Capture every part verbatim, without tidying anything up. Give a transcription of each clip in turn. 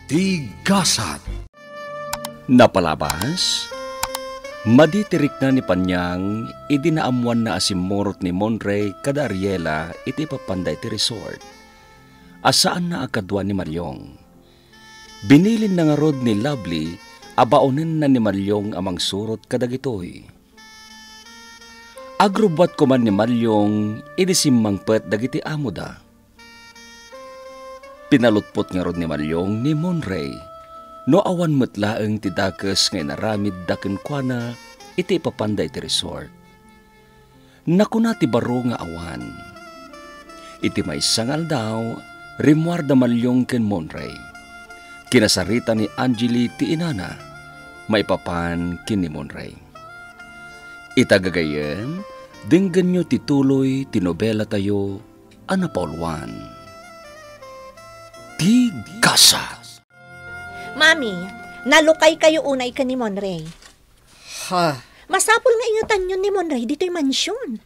Ti gasat. Napalabas, madi ti rikna ni Panyang idi naammoanna a simmurot ni Monrey kada Ariela iti ipapanda iti resort a saanna a kadua ni Malyong. Binilinna ngarud ni Lovely a baonenna ni Malyong a mangsurot kadagitoy. Agrubbuat koman ni Malyong idi simmangpet dagiti amoda. Pinalutpot ngarud ni Malyong ni Monrey no awan met laeng ti dakes nga inaramidda kenkuana iti ipapanda iti resort. Nakuna ti baro nga awan. Iti maysa nga aldaw, rimmuar da Malyong ken Monrey. Kinasarita ni Angeli ti inana maipapan ken ni Monrey. Ita gagayyem, denggenyo ti tuloy ti nobelatayo a napauluan, Ti Gasat. Mami, nalukaykayo unay ken ni Monrey. Ha? Masapul nga ingetanyon ni Monrey ditoy mansion.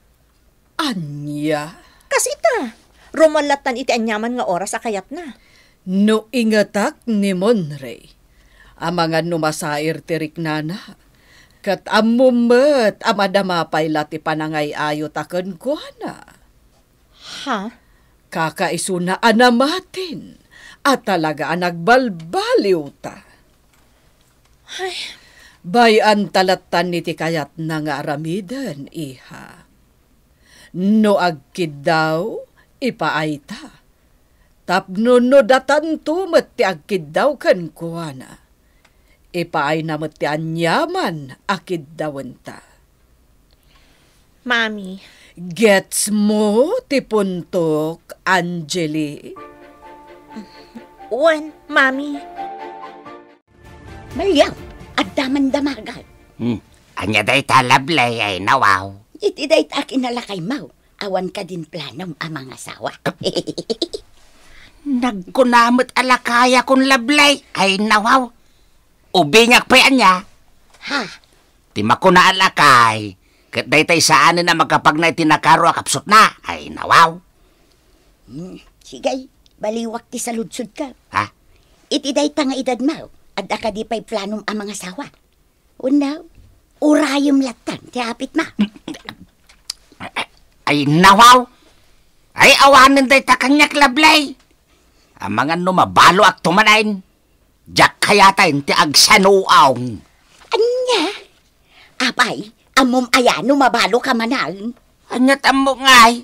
Ania? Kas ita, rumuar lattan iti aniaman nga oras a kayatna. No ingetak ni Monrey, amangan no masair ti riknana, ket ammom met a madama pay la ti panangay-ayota kenkuana. Ha? Kakaisuna a namatin a talaga a nagbalbaliwta. Ay. Bay-anta lattan iti kayatna nga aramiden, iha. No agkiddaw, ipaayta. Tapno no datanto met ti agkiddaw kenkuana, ipaayna met ti aniaman a kiddawenta. Mami. Gets mo ti puntok, Angeli? Wen, Mami. Malyong, adda man damagan. Hmm. Ania dayta, Lovely, ay nawaw? Iti dayta a kinalakaymo, awan kadin planom a mangasawa. Nagkuna met a lakayakon, Lovely, ay nawaw. Ubingak pay ania? Ha? Ti makuna a lakay, ket daytay saanen a makapagna iti nakaro a kapsutna, ay nawaw. Hmm, sige, baliwak ti saludsodko. Ha? Iti dayta nga edadmo, adda kadi pay planom a mangasawa? Wenno, urayem lattan ti apitmo? Ay, nawaw! Ay, awanen dayta kaniak, Lovely. Amangan no mabaloakto manen. Diak kayataen ti agsanuaw. Ania? Apay, ammom aya no mabaloka manen? Aniat ammok ngay?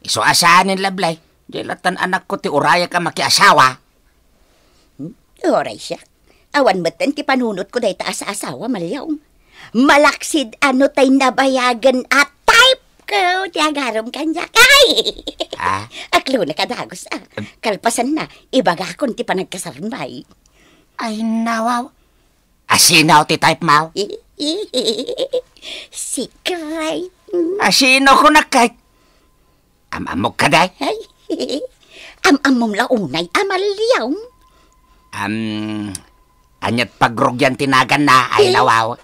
Isu a saanen, Lovely. Diay lattan anakko ti urayak a makiasawa. Hmm? Uray siak. Awan metten ti panunotko dayta a saasawa, Malyong. Malaksid a no tay nabayagen a typeko ti agaram kaniak. Ay! Ah? Aklonka dagus, a. Kalpasanna, ibagakon ti panagkasarmo. Ay, nawaw. Asino ti typemo? Secret. Asino kunak ket? Am-ammok kadi? Ay, am-ammom la unay a, Malyong. Am, aniat pagrugian ti naganna, ay nawaw?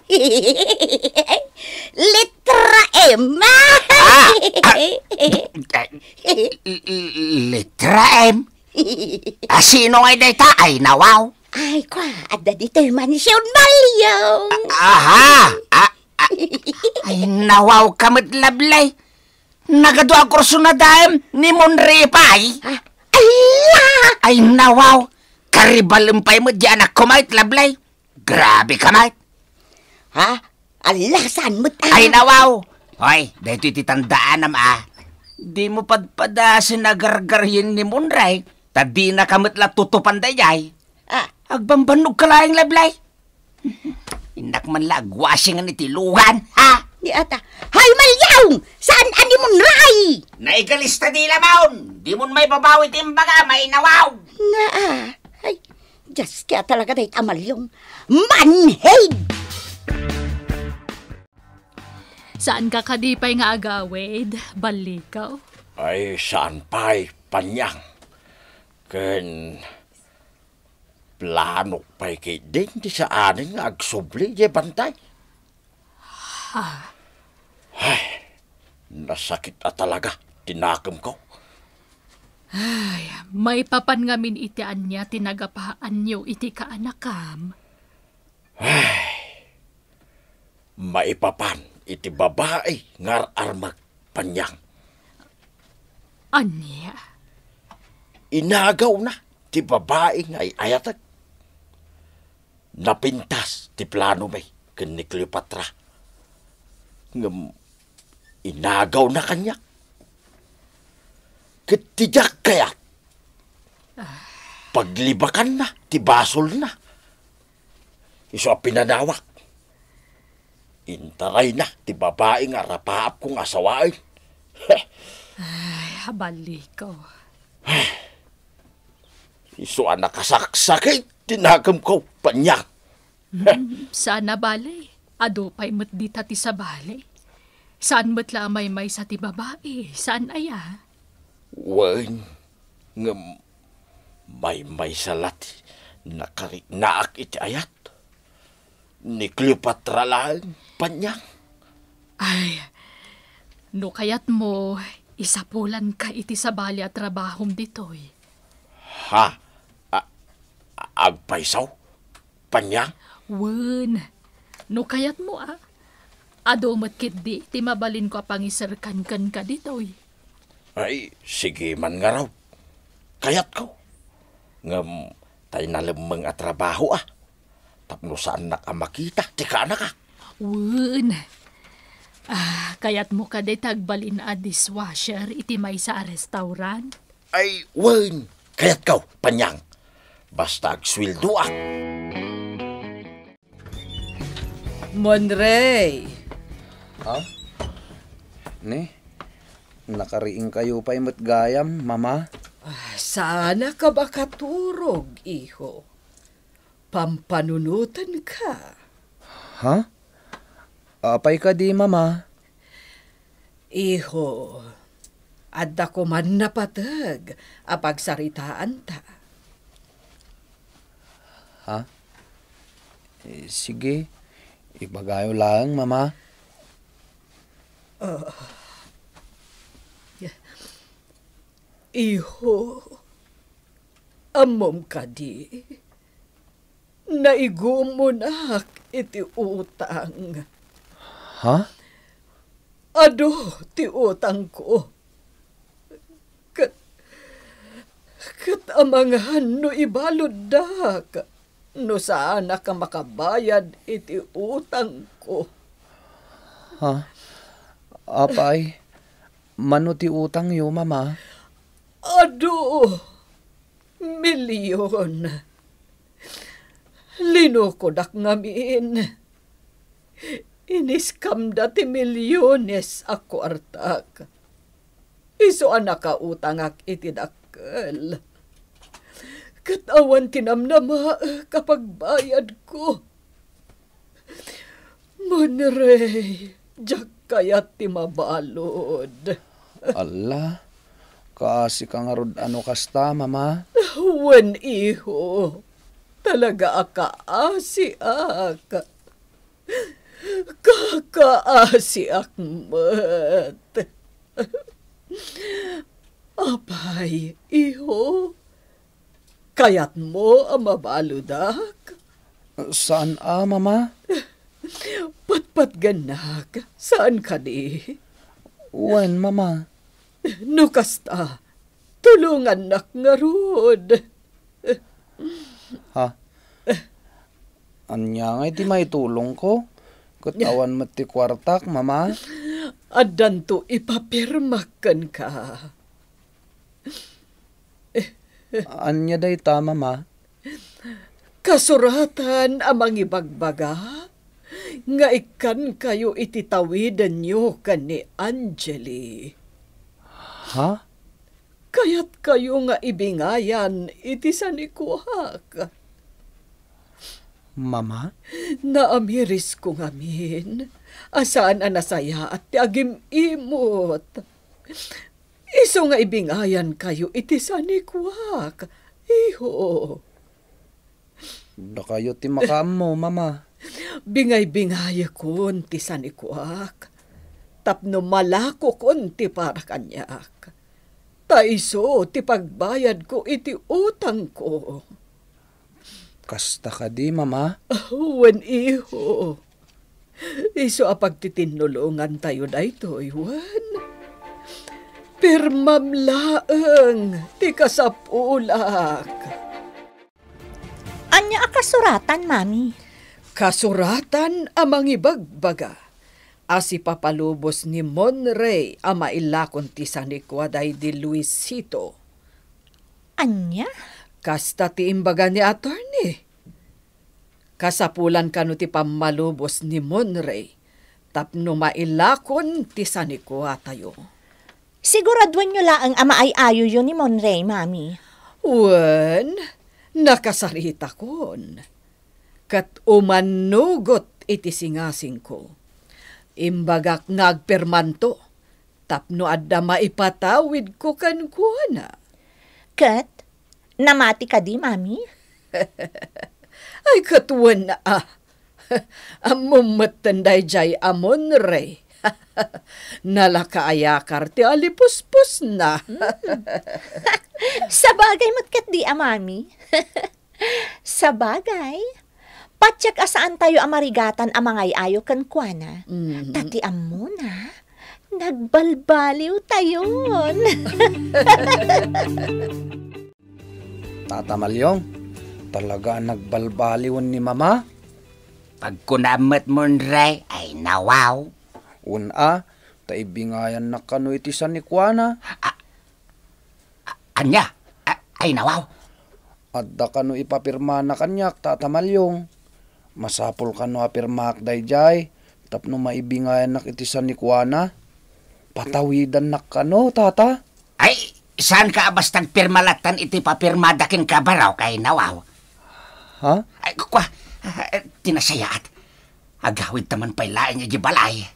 Letra M. Ah! Ah! L-, l-, letra M? Asino ngay dayta, ay nawaw? Ay, kua, adda ditoy mansion, Malyong. A-, aha! A-, a-, ay, nawaw ka met, Lovely. Nagadu a kurso na daem ni Monrey pay. Ah, ala! Ay, nawaw. Karibalem pay met di anakko met, Lovely. Grabe ka met. Ha? Ala, saan met, a? Ay, nawaw. Hoy, daytoy ti tandaanam, a. Dimo padpadasen a gargaryen ni Monrey, ta dinaka met la tutupan daydiay. Ah. Agbambannog ka laeng, Lovely. Innak man la agwasingen iti lugan, ha? Di ata. Hay, Malyong! Saan a ni Monrey? Naigalista di lamon! Dimon maibabawi ti imbaga, ay nawaw! Naa. Ay, Dios, kaya talaga dayta a Malyong. Manhid! Saanka kadi pay nga agawid, Ballikaw? Ay, saan pay, Panyang. Ken planok pay ketdin ti saanen nga agsubli idiay bantay. Ha? Ay, nasakit a talaga ti nakemko. Ay, maipapan ngamin iti ania ti nagapaanyo iti kaanakam? Ay, maipapan iti babai nga ar-armek, Panyang. Ania? Inagawna ti babai nga ay-ayatek. Napintas ti planomi ken ni Cleopatra. Ngem inagawna kaniak. Ket ti diak kayat, paglibakanna ti basolna. Isu a pinanawak, intarayna ti babai nga rapaapko nga asawaen. Ay, abaliko. Isu a nakasaksakit ti nakemko, Panyang. Hmm, saan a bale. Adu pay met dita ti sabali. Saan met la a maymaysa ti babai, saan aya? Wen, ngem maymaysa la ti nakariknaak iti ayat. Ni Cleopatra laeng, Panyang. Ay, no kayatmo, isapulanka iti sabali a trabahom ditoy. Ha? A-, a-, agpayso? Panyang? Wen, no kayatmo a, adu met ketdi ti mabalinko a pangiserkan kenka ditoy. Ay, sige man ngarud. Kayatko. Ngem, tay nalemmeng a trabaho a. Tapno saannak a makita ti kaanakak. Wen. Ah, kayatmo kadi ti agbalin a dishwasher iti maysa a restaurant? Ay, wen. Kayatko, Panyang. Basta agsueldoak. Monrey! Ha? Ne? Nakariingkayo pay met gayam, Mama? Ah, saanka makaturog, iho. Pampanunotenka. Ha? Apay kadi, Mama? Iho, adda koman napateg a pagsaritaanta. Ha? Eh, sige, ibagayo laeng, Mama. Ah. Iho, ammom kadi? Naigumonak iti utang. Ha? Adu ti utangko. Ket, ket amangan no ibaluddak, no saanak a makabayad iti utangko. Ha? Apay, mano ti utangyo, Mama? Adu. Milion. Linukodak ngamin. Iniskamda ti miliones a kuartak. Isu a nakautangak iti dakkel. Ket awan ti namnamaek a pagbayadko. Monrey, diak kayat ti mabalud. Alla, kaasika ngarud a no kasta, Mama? Wen, iho. Talaga a kaasiak. Kakaasiak met. Apay, iho? Kayatmo a mabaludak? Saan a, Mama. Patpatgennak, saan kadi? Wen, Mama. No kasta, tulongannak ngarud. Ha? Ania ngay ti maitulongko? Ket awan met ti kuartak, Mama. Addanto ipapirmak kenka. Ania dayta, Mama? Kasuratan a mangibagbaga nga ikkankayo iti tawidenyo ken ni Angeli. Ha? Kayatkayo nga ibingayan iti sanikuak. Mama? Naamirisko ngamin a saan a nasayaat ti agim-imot. Isu nga ibingayankayo iti sanikuak, iho. Dakayo ti makaammo, Mama. Bingay-bingayekon ti sanikuak, tapno malakokon ti para kaniak. a isu ti pagbayadko iti utangko. Kasta kadi, Mama? Wen, iho. Isu a pagtitinnulongantayo daytoy, wen? Pirmam laeng ti kasapulak. Ania a kasuratan, Mami? Kasuratan a mangibagbaga a sipapalubos ni Monray a mailakon ti sanikua daydi Luisito. Ania? Kasta ti imbaga ni attorney. Kasapulan kano ti pammalubos ni Monray tapno mailakon ti sanikuatayo. Siguraduenyo laeng a maay-ayoyo ni Monray, Mami. Wen, nakasaritakon. Ket umannugot iti singasingko. Imbagak nga agpirmanto tapno adda maipatawidko kenkuana. Ket namati kadi, Mami? Ay, ket wen a. Ammom metten daydiay a Monray. Nalaka a yakar ti alipuspusna. Mm. Sabagay met ketdi a, Mami. Sabagay, patiek a saantayo a marigatan a mangay-ayo kenkuana. Mhm. Ta ti ammona, nagbalbaliwtayon. Tata Malyong, talaga a nagbalbaliwen ni Mama. Pagkunam met, Monray, ay nawaw. Wen a, ta ibingayannak kano iti sanikuana. A-, a-, ania? A-, ay nawaw. Adda kano ipapirmana kaniak, Tata Malyong? Masapul kano a pirmaak daydiay tapno maibingayannak iti sanikuana? Patawidannak kano, Tata? Ay, saanka a basta agpirma lattan iti papirmada kenka, Baraw, kay nawaw? Ha? Ay, kua, ti nasayaat. Agawidta man pay laeng iti balay.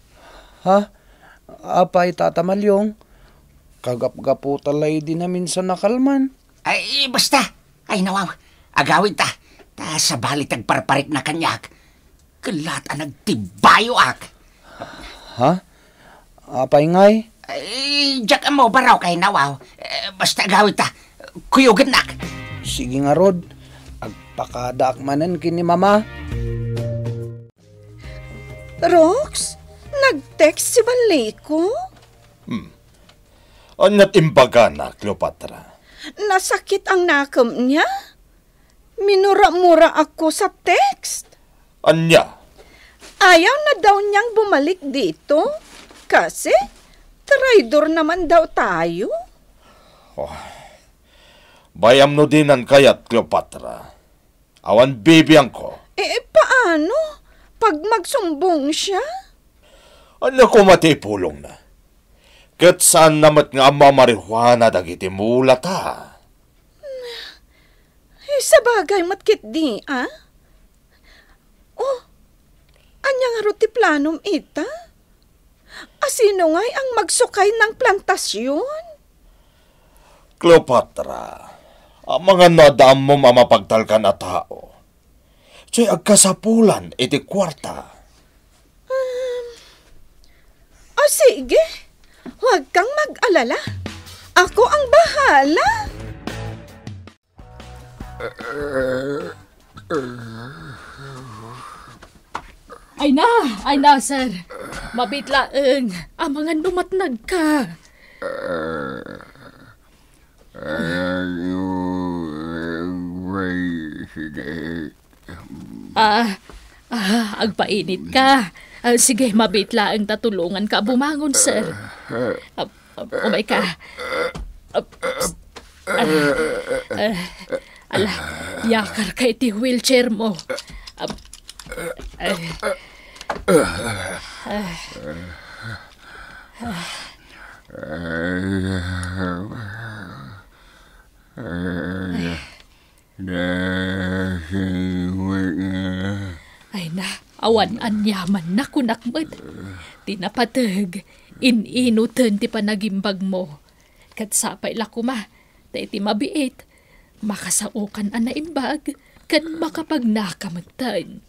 Ha? Apay, Tata Malyong? Kagapgaputa la idi naminsan a kalman. Ay, basta. Ay, nawaw. Agawidta. Ta sabali ti agparparikna kaniak, kellat a nagtibayoak. Ha? Apay ngay? Ay, diak ammo, Baraw, kay nawaw. Eh, basta agawidta. Kuyogennak. Sige ngarud. Agpakadaak manen ken ni Mama. Rox, nag-text si Ballico? Hmm. Aniat imbagana, Cleopatra? Nasakit ang nakemnia. Minura-mura ako sa text. Ania? Ayaw na daw niyang bumalik dito. Kasi, traidor naman daw tayo. Oh. Bay-am no dinan kayat, Cleopatra. Awan bibiangko. Eh, paano? Pag magsumbong siya? Ania koma ti ipulongna? Ket saanna met nga ammamarihuana dagiti mula ta. Eh, sabagay met ketdi, a? Oh, ania ngarud ti planom ita? A sino ngay ang magsukay ng plantasyon? Cleopatra, amangan no adda ammom a mapagtalkan a tao. Diay agkasapulan iti kuarta. Um, o sige, huwag kang mag-alala. Ako ang bahala. Ay na, ay na, sir. Mabiit laeng. Amangan no matnag ka. Ah, ah, agpainit ka. Ah, sige, mabiit laeng ta tulongan ka bumangon, sir. Ah, ah, umay ka. Ah, psst. Ah, ah, ala, yakar ka iti wheelchair mo. Ah, ah, ah, ah. Ay. Ay na, awan aniaman nakunak met. Ti napateg, in-inuten ti panagimbagmo. Ket sapay la koma, ta iti mabiit, makasaokan a naimbag, ken makapagnaka metten.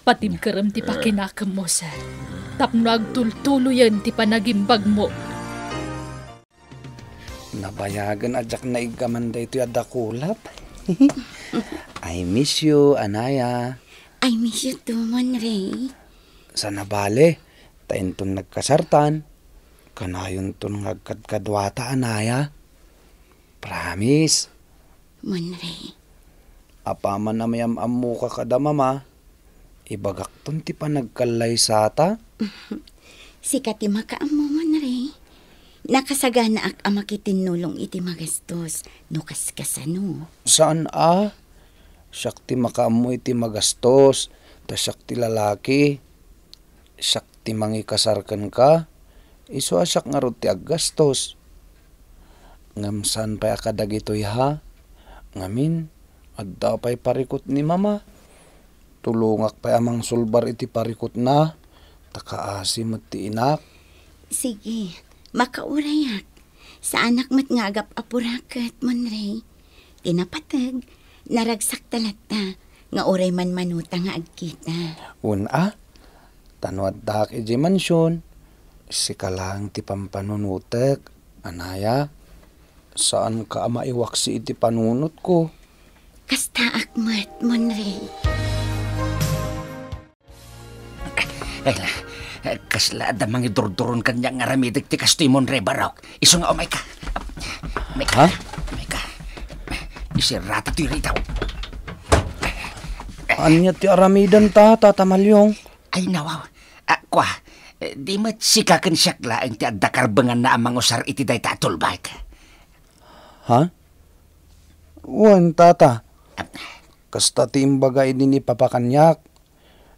Patimkerem ti pakinakemmo, sir, tapno agtultuloyen ti panagimbagmo. Nabayagen a diak naiggaman daytoy a dakulap. I miss you, Anaya. I miss you too, Monray. Sana bale, ta inton nagkasartan, kanayonton nga agkadkaduata, Anaya. Promise. Monray. Apaman a mayam-ammoka kada mama, ibagakton ti panagkallaysata. Sika ti makaammo, Monray. Nakasaganaak a makitinnulong iti magastos, no kaskasano. Saan a? Siak ti makaammo iti magastos, ta siak ti lalaki. Siak ti mangikasar kenka, isu a siak ngarud ti aggastos. Ngem saan pay a kadagitoy, ha? Ngamin, adda pay parikut ni Mama. Tulongak pay a mangsulbar iti parikutna, ta kaasi met ti inak. Sige, makaurayak. Saanak met nga agap-apuraket, Monray. Ti napateg, naragsak ta latta, nga uray manmanuta nga agkita. Wen a, ta no addaak idiay mansion, sika laeng ti pampanunotek, Anaya. Saanka a maiwaksi iti panunotko. Kastaak met, Monray. Ay, la, kasla adda mangidurduron kaniak nga aramidek ti kastoy, Monray, barok. Isu nga umayka. Umayka. Ha? Umayka. Isirata toy ritaw. Ania ti aramidenta, Tata Malyong? Ay, nawaw. Ah, kua, eh, di met sika ken siak laeng ti adda karbenganna a mangusar iti dayta a tulbek. Ha? Wen, Tata. Ah. Kasta ti imbaga idi ni Papa kaniak.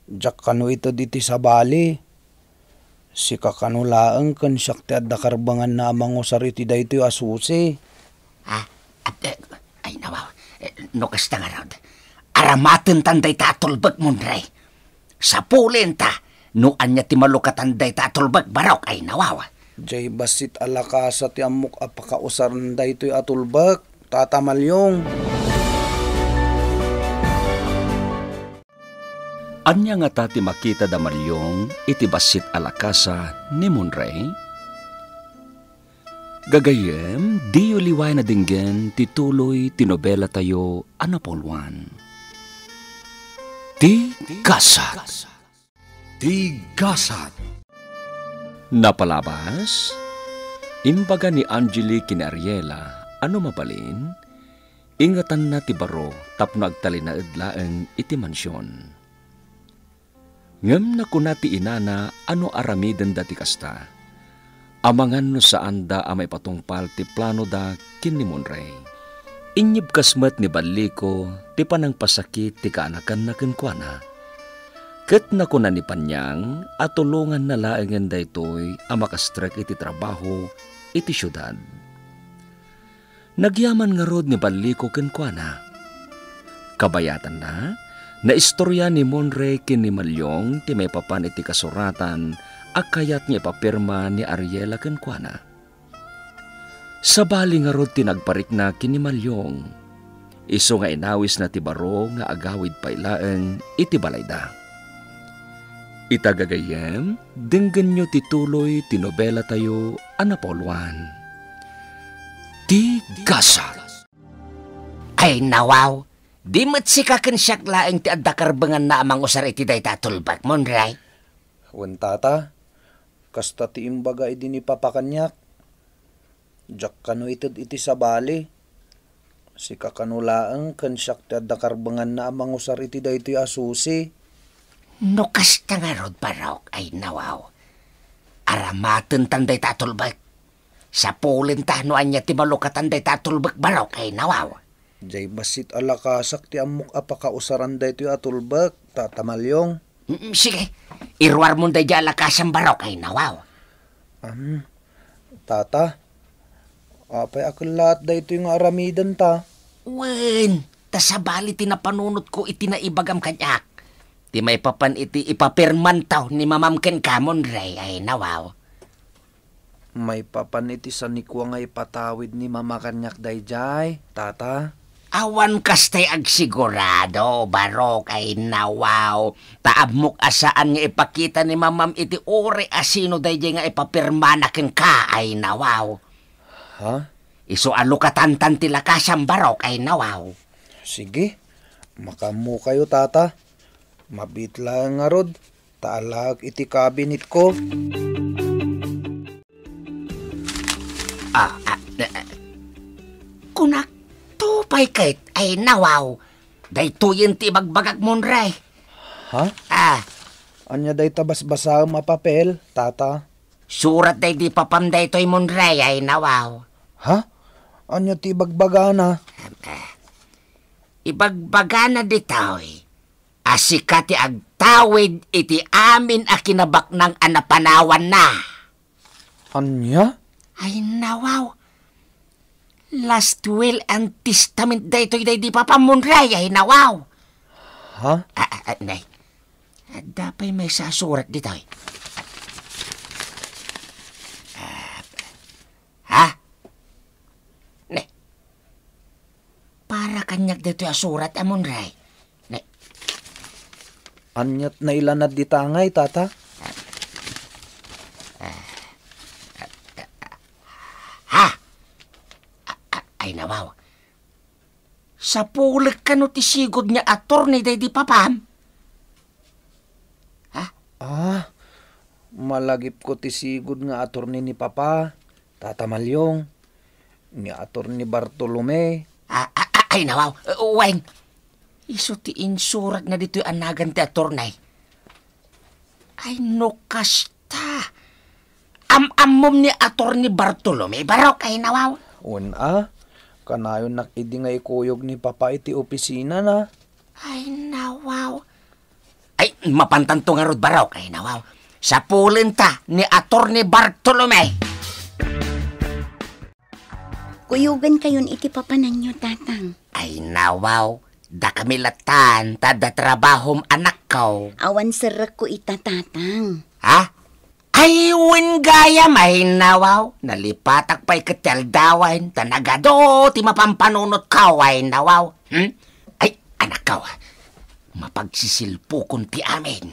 Diak kano ited iti sabali. Sika kano laeng ken siak ti adda karbenganna a mangusar iti daytoy a susi. Ah, ah, eh, ay, nawaw. Eh, no kasta ngarud, aramatentan dayta a tulbek, Monray. Sapulenta no ania ti malukatan dayta a tulbek, barok, ay, nawaw. Diay bassit a lakasa ti ammok a pakausaren daytoy a tulbek, Tata Malyong. Ania ngata ti makita da Malyong iti bassit a lakasa ni Monray? Gagayyem, diyo liwayan a denggen ti tuloy ti nobela tayo a napauluan, Ti Gasat. Ti Gasat. Napalabas, imbaga ni Angeli ken ni Ariela a no mabalin, ingatanna ti baro tapno agtalinaed laeng iti mansion. Ngem nakuna ti inana a no aramidenda ti kasta, amangan no saanda a maipatungpal ti planoda ken ni Monray. Inyibkas met ni Balliko ti panangpasakit ti kaanakanna kenkuana. Ket nakuna ni Panyang a tulonganna laengen daytoy a makastrek iti trabaho iti siudad. Nagyaman ngarud ni Balliko kenkuana. Kabayatanna, naistorya ni Monre ken ni Malyong ti maipapan iti kasuratan a kayat nga ipapirma ni Ariela kenkuana. Sabali ngarud ti nagparikna ken ni Malyong. Isu nga inawisna ti baro nga agawid pay laeng iti balayda. Ita gagayyem, denggenyo ti tuloy ti nobelatayo a napauluan, Ti Gasat. Ay, nawaw, di met sika ken siak laeng ti adda karbenganna a mangusar iti dayta a tulbek, Monray? Wen, Tata, kasta ti imbaga idi ni Papa kaniak. Diak kano ited iti sabali. Sika kano laeng ken siak ti adda karbenganna a mangusar iti daytoy a susi. No kasta ngarud, barok, ay nawaw. Aramatentan dayta a tulbek. Sapulenta no ania ti malukatan dayta a tulbek, barok, ay nawaw. Diay bassit a lakasak ti ammok a pakausaran daytoy a tulbek, Tata Malyong. Mm, sige. Iruarmon daydiay a lakasam, barok, ay nawaw. Am, Tata, apay a kellaat daytoy nga aramidenta? Wen, ta sabali ti napanunotko iti naibagam kaniak. Ti maipapan iti ipapirmanto ni mamam kenka, Monre, ay nawaw. Maipapan iti sanikua nga ipatawid ni Mama kaniak daydiay, Tata. Awan kastay agsigurado, barok, ay nawaw. Ta ammok a saan nga ipakita ni mamam iti uray a sino daydiay nga ipapirmana kenka, ay nawaw. Ha? Isu a lukatantan ti lakasam, barok, ay nawaw. Sige, makaammokayo, tata. Mabiit laeng ngarud, ta alaek iti kabinetko. Ah, ah, eh, eh. Kunak, tupay ket, ay nawaw. Daytoyen ti ibagbagak, Monray. Ha? Ah. Ania dayta basbasaem a papel, tata? Surat daydi papam daytoy, Monray, ay nawaw. Ha? Ania ti ibagbagana? Ah, ibagbagana ditoy a sika ti agtawid iti amin a kinabaknang a napanawanna. Ania? Ay, nawaw. Last will and testament daytoy daydi papam, Monray, ay nawaw. Ha? Ah, ah, ah, nay. Adda pay maysa a surat ditoy. Ah, ha? Ne. Para kaniak daytoy a surat, a Monray. Ne. Aniat nailanad dita ngay, tata? Ha? A-, a-, ay, nawaw. Sapulek kano ti sigud nga attorney daydi papam? Ha? Ah, malagipko ti sigud nga attorney ni Papa, Tata Malyong, ni Attorney Bartolome. Ah, ah, ah, ay, nawaw. Eh, wen, isu ti insuratna ditoy a nagan ti attorney. Ay, no kasta. Am-ammom ni Attorney Bartolome, barok, ay, nawaw. Wen a, kanayonnak idi nga ikuyog ni Papa iti opisinana. Ay, nawaw. Ay, mapantanto ngarud, barok, ay, nawaw. Sapulenta ni Attorney Bartolome. Kuyogenkayon iti papananyo, Tatang. Ay, nawaw. Dakami latan, ta adda trabahom, anakko. Awan serrekko ita, Tatang. Ha? Ay, wen gayam, ay, nawaw. Nalipatak pay ket ti aldawen, ta nagadu ti mapampanunotko, ay, nawaw. Hmm? Ay, anakko, mapagsisilpukon ti amin.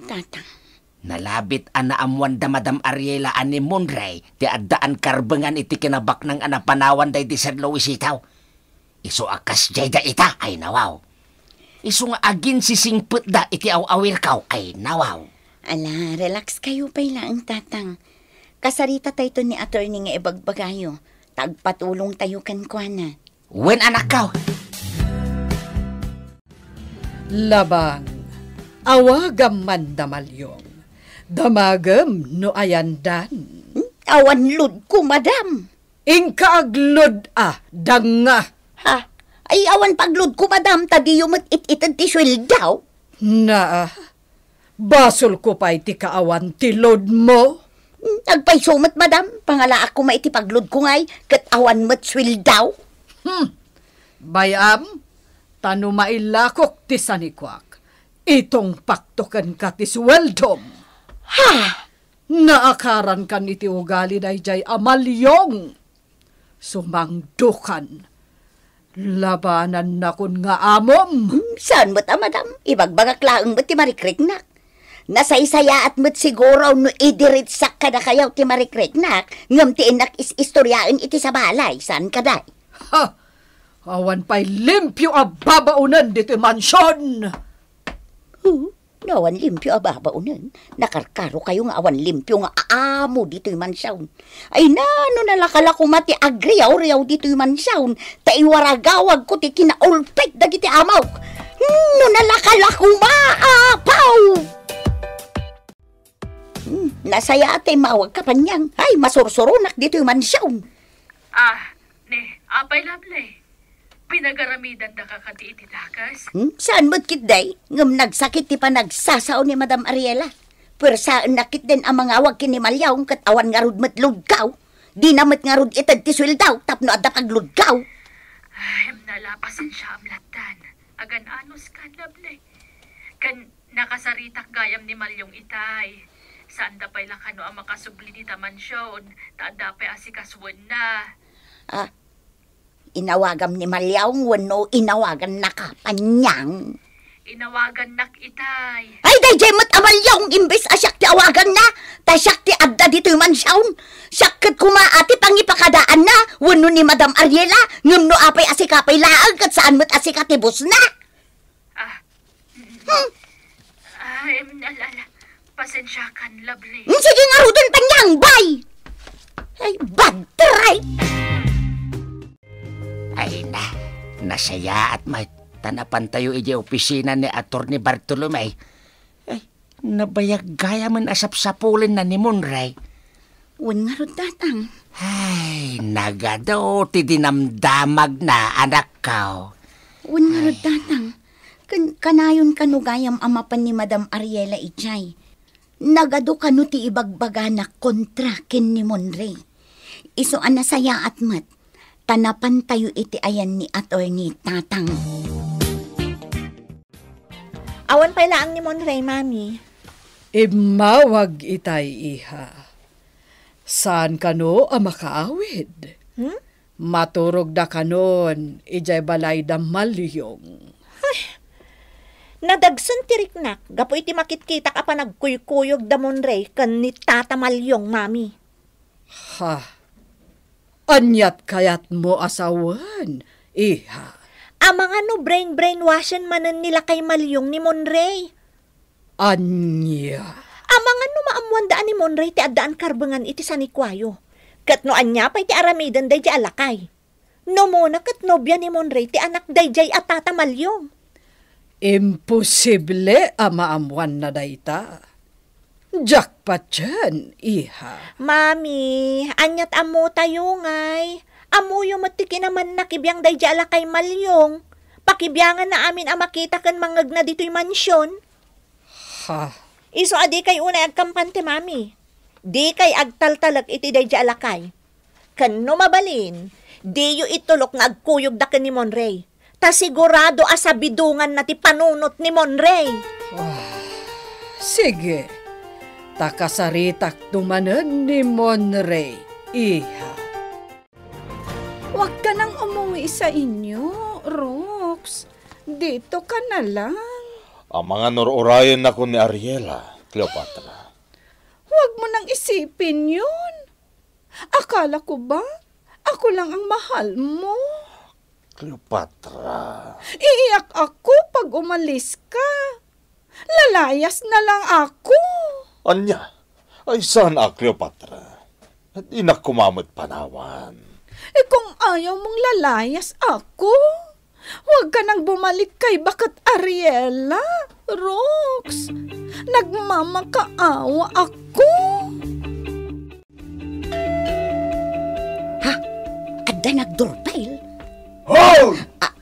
Tatang. Nalabit a naammoan da Madam Ariela a ni Monray ti addaan karbengan iti kinabaknang a napanawan daydi San Luisito. Isu a kasdiay da ita, ay, nawaw. Isu nga aginsisingpetda iti aw-awirko, ay, nawaw. Ala, relax kayo pay laeng, Tatang. Kasaritatayto ni attorney nga ibagbagayo, ta agpatulongtayo kenkuana. Wen, anakko. Labang, awagam man da Malyong. Damagem no ayandan. Hmm? Awan loadko, madam. Inka agload a, danga. Ha? Ay, awan pagloadko, madam, ta diyo met it-ited ti sueldaw. Naa, basolko pay ti kaawan ti loadmo. Hmm, agpayso met, madam, pangalaak koma iti pagloadko ngay, ket awan met sueldaw. Hmm. Bay-am, ta no mailakok ti sanikuak, itungpakto kenka ti sueldom. Ha? Naakarankan iti ugali daydiay a Malyong. Sumangdokan. Labanannakon nga amom. Hmm, saan met a, madam? Ibagbagak laeng met ti marikriknak. Nasaysayaat met siguro no idiritsak kadakayo ti marikriknak, ngem ti innak is-istoriaen iti sabali, saan kadi? Ha! Awan pay limpio a babaonen ditoy mansion! Huh? No awan limpio a babaonen, nakarkarokayo nga awan limpio nga aamo ditoy mansion. Ay na, no nalaka la koma ti agriawriaw ditoy mansion, ta iwaragawagko ti kinaulpit dagiti amok. No nalaka la koma, apaw! Hmm, nasayaat ta immawagka, Panyang. Ay, masursuronak ditoy mansion. Ah, ne, apay, Lovely? Pinagaramidandaka kadi iti dakes? Hmm, saan met ketdi? Ngem nagsakit ti panagsasao ni Madam Ariela. Puersaennak ketdin a mangawag ken ni Malyong ket awan ngarud met loadko. Dina met ngarud ited ti sueldo tapno adda pagloadko. Ay, nala, pasensiaam lattan. Agan-anoskan, Lovely. Ken nakasaritak gayam ni Malyong itay. Saanda pay la kano a makasubli dita mansion, ta adda pay asikasuenna. Ah, Inawagam ni Malyong wenno inawagannaka, Panyang? Inawagannak itay. Ay, daydiay met a Malyong imbes a siak ti awaganna, ta siak ti adda ditoy mansion. Siak ket koma a ti pangipakadaanna wenno ni Madam Ariela, ngem no apay a sika pay laeng ket saan met a sika ti bossna. Ah. Hmm. Ay, ala, ala. Pasensiakan, Lovely. Hmm, sige ngaruden, Panyang, bay! Ay, bad try! Ay na, nasayaat met ta napantayo idiay opisina ni Attorney Bartolome. Ay, nabayag gayam a sapsapulenna ni Monray. Wen ngarud, Tatang. Ay, nagadu ti dinamdamagna, anakko. Wen ngarud, Ay. Tatang. Ken kanayon kano gayam a mapan ni Madam Ariela idiay. Nagadu kano ti ibagbagana kontra ken ni Monray. Isu a nasayaat met, ta napantayo iti ayan ni Attorney, Tatang. Awan pay laeng ni Monray, Mami. Immawag itay, iha. Saan kano a makaawid? Hmm? Maturogda kanon idiay balayda Malyong. Ay, nadagsen ti riknak gapu iti makitkitak a panagkuykuyog da Monray ken ni Tata Malyong, Mami. Ha? Aniat kayatmo a sawen, iha? Amangan no brain-brainwashen manen ni lakay Malyong ni Monray. Ania? Amangan no maammoanda a ni Monray ti addaan karbengan iti sanikuayo. Ket no ania pay ti aramiden daydiay a lakay? No Mona ket nobia ni Monray ti anak daydiay a Tata Malyong. Imposible a maammoanna dayta. Diak patien, iha. Mami, aniat ammotayo ngay? Ammoyo met ti kinamanna kibiang daydiay a lakay Malyong. Pakibianganna amin a makita ken mangngegna ditoy mansion. Ha? Isu a dikay unay agkampante, Mami. Dikay agtaltalek iti daydiay a lakay. Ken no mabalin, diyo itulok nga agkuyogda ken ni Monray. Ta sigurado a sabidonganna ti panunot ni Monray. Ah, sige. Ta kasaritakto manen ni Monray, iha. Huwag ka nang umuwi sa inyo, Rox. Dito ka na lang. Amangan no ur-urayennakon ni Ariela, Cleopatra. Huwag mo nang isipin yun. Akala ko ba, ako lang ang mahal mo? Cleopatra. Iiyak ako pag umalis ka. Lalayas na lang ako. Ania? Ay, saan a, Cleopatra? Dinak koma met panawan. Eh, kung ayaw mong lalayas ako, huwag ka nang bumalik kay Baket Ariela, Rox. Nagmamakaawa ako. Ha? Adda nagdurbel? Hoy! Ah.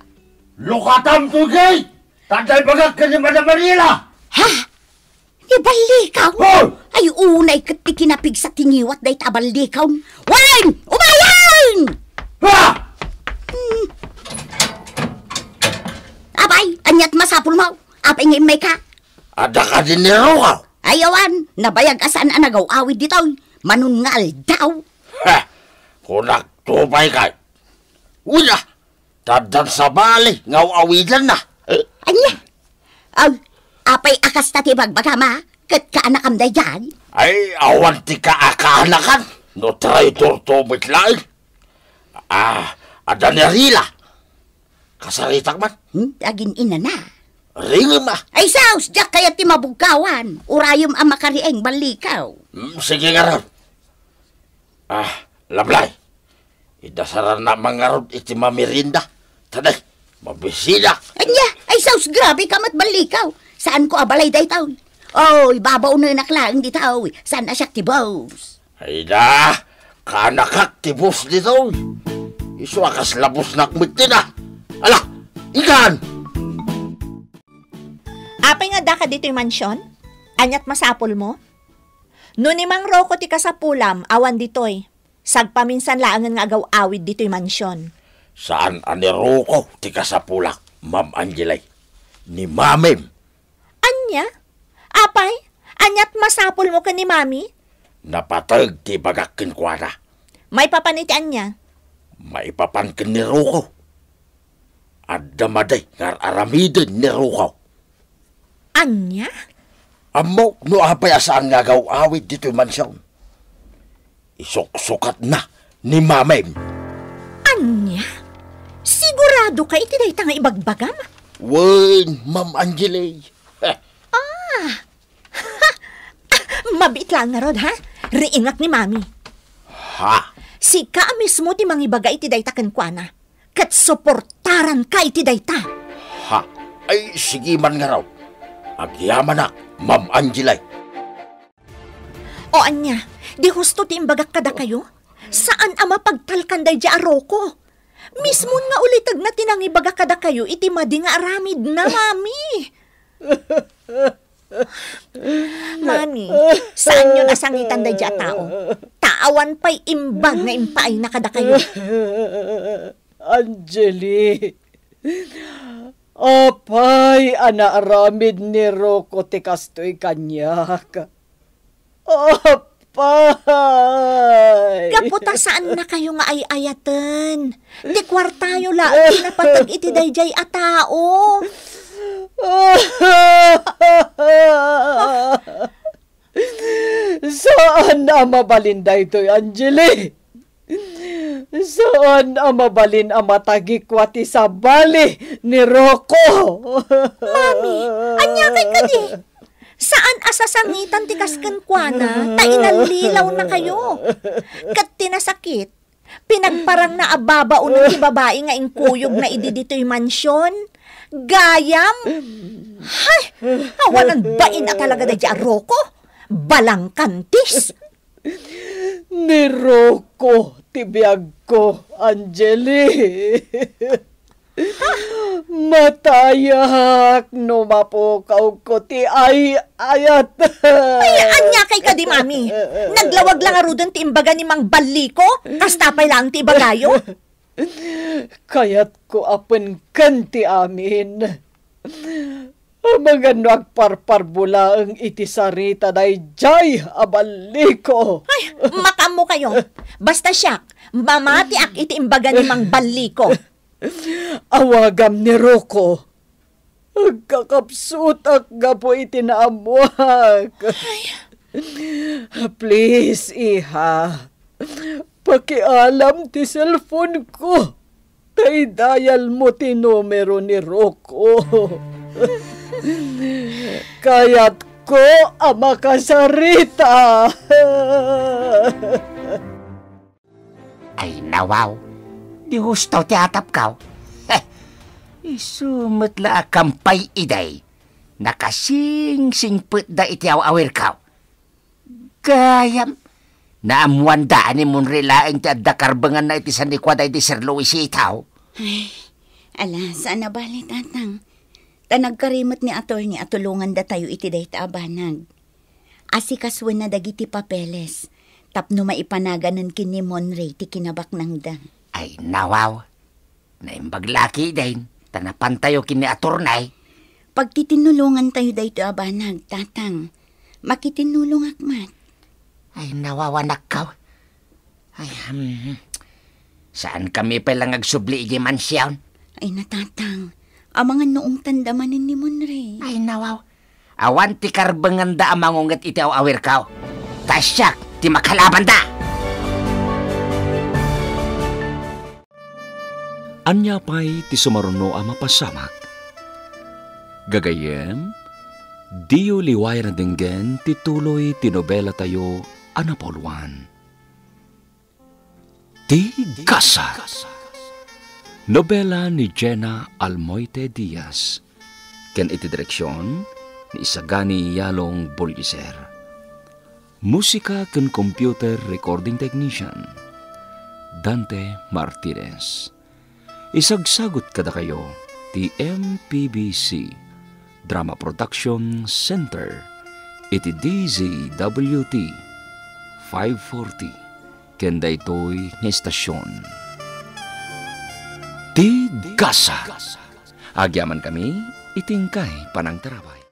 Lukatam to gate! Tadday bagak ken ni Madam Manila! Ha? Ni Ballikaw? Hoy! Ay, unay ket ti kinapigsa ti ngiwat dayta a Ballikaw. Wen! Umayen! Ha? Hmm. Abay, aniat masapul mo? Apay nga immay ka? Adda ka din ni Rokaw? Ay, awan, nabayag a saan a nagaw-awid ditoy. Manon nga aldaw. Ha! Kunak tupay kay. Wala! Taddan sabali nga aw-awidanna. Eh? Ania? Aw, apay a kasta ti bagbagam a? Ket kaanakam daydiay? Ay, awan ti kaakaanakan. No traitor to met laeng. Ah, adda ni Arila. Kasaritak man. Hmm, agin-inana. Ringem a. Ay, saos, diak kayat ti mabugkawan. Urayem a makarieng, Ballikaw. Hmm, sige ngarud. Ah, Lablay. Idasaranna man ngarud iti mamerienda. Tadi, mabisidak. Ania? Ay, saos, grabe ka met, Ballikaw. Saan ko a balay daytoy? Oy, babaonenak laeng ditoy. Saan a siak ti boss? Ay da, kaanakak ti boss ditoy. Isu a kasla bossnak met ti na. Ala, ikan! Apay nga daka ditoy mansion? Aniat masapul mo? No ni Mang Rocco ti kasapulam, awan ditoy. Sagpaminsan laengen nga agaw-awid ditoy mansion. Saan a ni Rocco ti kasapulak, Ma'am Angeli. Ni Mamim. Ania? Apay, aniat masapul mo ken ni Mami? Napateg ti bagak kenkuana. Maipapan iti ania? Maipapan ken ni Rocco. Adda madi nga ar-aramiden ni Rocco. Ania? Ammok no apay a saan nga agaw-awid ditoy mansion. Isuksukatna ni Mamim. Ania? Siguradoka iti dayta nga ibagbagam? Wen, Ma'am Angeli. Heh. Ah! Mabiit laeng ngarud, ha? Riingak ni Mami. Ha? Sika a mismo ti mangibaga iti dayta kenkuana. Ket suportaranka iti dayta. Ha? Ay, sige man ngarud. Agyamanak, Ma'am Angeli. O ania, di husto ti imbagak kadakayo? Saan a mapagtalkan daydiay a Rocco. Mismon nga ulitegna ti nangibaga kadakayo iti madi nga aramidna, Mami. Mami, saanyon a sangitan daydiay a tao. Ta awan pay imbag nga impaayna kadakayo. Angeli, apay a naaramid ni Rocco ti kastoy kaniak? Apay! Gapu ta saannakayo nga ay-ayaten. Ti kuartayo laeng ti napateg iti daydiay a tao. Saan a mabalin daytoy, Angeli. Saan a mabalin a matagikua ti sabali ni Rocco. Mami, ania kay kadi? Saan a sasangitan ti kas kenkuana, ta inallilawnakayo. Ket ti nasakit, pinagparangna a babaonen ti babai nga inkuyogna idi ditoy mansion. Gayam! Hay! Awanan bain a talaga daydiay a Rocco. Balangkantis! Ni Rocco ti biagko, Angeli. Matayak no mapukawko ti ay-ayat. Ay, ania kay kadi, Mami? Naglawag la ngaruden ti imbaga ni Mang Balliko? Kasta pay laeng ti ibagayo? Kayatko a penken ti amin. Amangan no agparparbo laeng iti sarita daydiay a Balliko. Ay, makaammokayo. Basta siak, mamatiak iti imbaga ni Mang Balliko. Awagam ni Rocco. Agkakapsutak gapu iti naammoak. Ay. Please, iha. Pakialam ti cellphone ko. Ta idayalmo ti numero ni Rocco. Kayatko a makasarita. Ay, nawaw, di husto ti atapkaw. Heh, isu met la a kampay idi. Nakasingsingpetda iti aw-awirkaw. Gayam, naammoanda a ni Monre laeng ti adda karbenganna iti sanikua daydi Sir Luisito. Ay, ala, saan a bale, Tatang. Ta nagkari met ni Attorney a tulongandatayo iti dayta a banag. Asikasuenna dagiti papeles tapno maipanaganen ken ni Monre ti kinabaknangda. Ay, nawaw. Naimbag la ketdin, ta napantayo ken ni Attorney. Pagtitinnulongantayo daytoy a banag, Tatang. Makitinnulongak met. Ay, nawaw, anakko. Ay, hmm. Saankami pay la nga agsubli idiay mansion? Ay, na, Tatang. Amangan no ungtanda manen ni Monre. Ay, nawaw. Awan ti karbenganda a mangunget iti aw-awirko. Ta siak ti makalabanda! Ania pay ti sumaruno a mapasamak? Gagayyem, diyo liwayan a denggen ti tuloy ti nobelatayo a napauluan. Ti Gasa. Nobela ni Jenna Almoite Diaz, ken iti direksion ni Isagani Yalong Bulldozer. Musika ken computer recording technician, Dante Martinez. Isagsagut kadakayo ti M P B C Drama Production Center iti D Z W T five forty ken daytoy nga istasion. Ti Gasa. Agyamankami iti inkay panangtarabay.